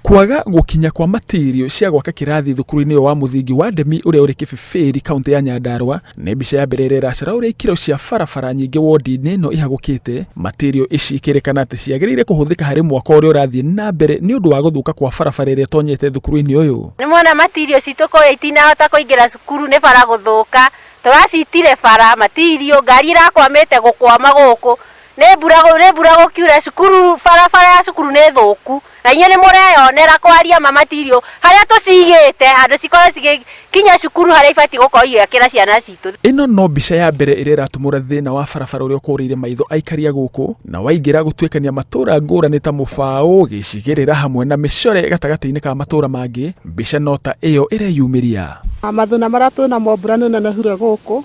Kwaga gũkinya kwa matirio cia gwaka kĩrathi thukuru-inĩ ũyũ wa mũthingi wa Ndemi ũrĩa ũrĩ Kĩbĩbĩri kaũntĩ ya Nyandarua nĩ mbica ya mbere ĩrĩa ĩracora ũrĩa ikĩro cia barabara nyingĩ wondi-inĩ ĩno ihagũkĩte. Matirio ici ikĩrĩkana atĩ ciagĩrĩire kũhũthĩka harĩ mwako ũrĩa ũrathiĩ na mbere nĩ ũndũ wa gũthũka kwa barabara ĩrĩa ĩtonyete thukuru-inĩ ũyũ. Nĩ muona matirio citũ kũrĩa itinahota kũingĩra cukuru nĩ bara gũthũka, tũracitire bara matirio, ngari ĩrakwamĩte gũkwama gũkũ, Nĩ mbura nĩ mbura gũkiura cukuru barabara ya cukuru nĩ thũku na inyuĩ nĩ mũreyonera kwaria ma material harĩa tũcigĩte handũ cikorwo cigĩkinya cukuru harĩa ibatiĩ gũkorwo igĩakĩra ciana citũ. Ĩno no mbica ya mbere ĩrĩa ĩratumũra thĩna wa barabara ũrĩa ũkũrĩire maitho aikari a gũkũ na waingĩra gũtuĩkania matũra ngũrani ta Mũbaũ, Gĩcigĩrĩra hamwe na Mĩcore gatagatĩ-inĩ ka matũra mangĩ, mbica no ta ĩyo ĩreyumĩria. Mathĩna marĩa twĩnamo mbura nĩ ĩnenehire gũkũ,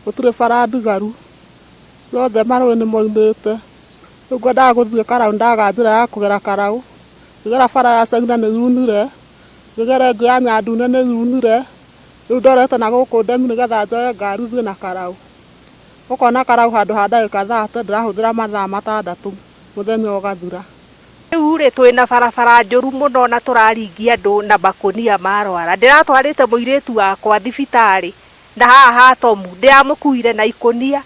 gũtirĩ bara ndigaru. Ciothe marũĩ nĩ moimĩte. Rĩu ngwendaga gũthiĩ Karaũ ndaga njĩra ya kũgera Karaũ. Ngĩgera bara ya Caina nĩ yunire, ngĩgera ĩngĩ ya Nyandune nĩ yunire, rĩu ndorete na gũkũ Ndemi nĩgetha njoye ngari thiĩ na Karaũ. Ũkona Karaũ handũ ha ndagĩka thate ndĩrahũthĩra mathaa matandatũ mũthenya ũgathira. Rĩu rĩ, twĩ na barabara njũru mũno na tũraringia andũ na makũnia ma rwara. Ndĩratwarĩte mũirĩtu wakwa thibitarĩ Na haha ha Tomu ndĩramũkuire na ikũnia,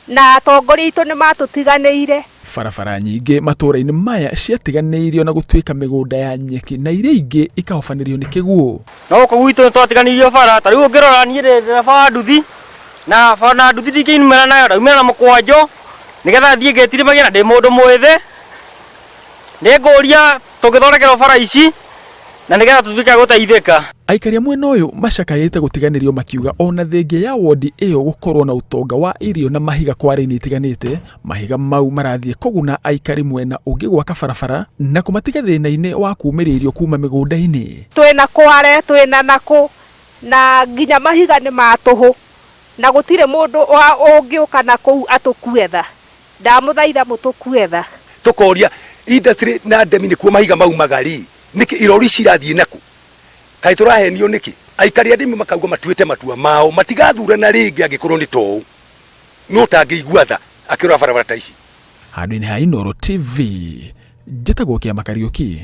na atongoria aitũ nĩmatũtiganĩire. Barabara nyingĩ matũũra-inĩ maya ciatiganĩirio na gũtuĩka mĩgũnda ya nyeki na iria ingĩ ikahobanĩrio nĩ kĩguũ. No gũkũ gwitũ nĩ twatiganĩirio bara, ta rĩu ũngĩrora niĩ ndĩ ndereba wa nduthi, na na nduthi ndingĩumĩra nayo, ndaumĩra na mũkwanjũ nĩgetha thiĩ ngĩtirimagia na ndĩ mũndũ mwĩthĩ. Nĩ ngũria tũngĩthondekerwo bara ici na nĩgetha tũtuĩke a gũteithĩka. Aikari a mwena ũyũ macakayĩte gũtiganĩrio makiuga ona thengia ya wondi ĩyo gũkorwo na ũtonga wa irio na mahiga kware-inĩ itiganĩte, mahiga mau marathiĩ kũguna aikari mwena ũngĩ gwaka barabara na kũmatiga thĩna-inĩ wa kumĩria irio kuma mĩgũnda-inĩ. Twĩna kware, twĩna nakũ, na nginya mahiga nĩ ma tũhũ, na gũtirĩ mũndũ ũngĩũka nakũu atũkue tha. Ndamũthaitha mũtũkue tha. Tũkoria industry na ndemi nĩkuo mahiga maumaga rĩ, nĩkĩ irori ici irathiĩ nakũ? Kaĩ tũrahenio nĩkĩ? Aikari a Ndemi makauga matuĩte matua mao matigathurana rĩngĩ angĩkorwo nĩ ta ũũ. Nũ ũtangĩigua tha akĩrora barabara ta ici? Handũ-inĩ ha Inooro TV, njĩtagwo Kĩama Kariũki.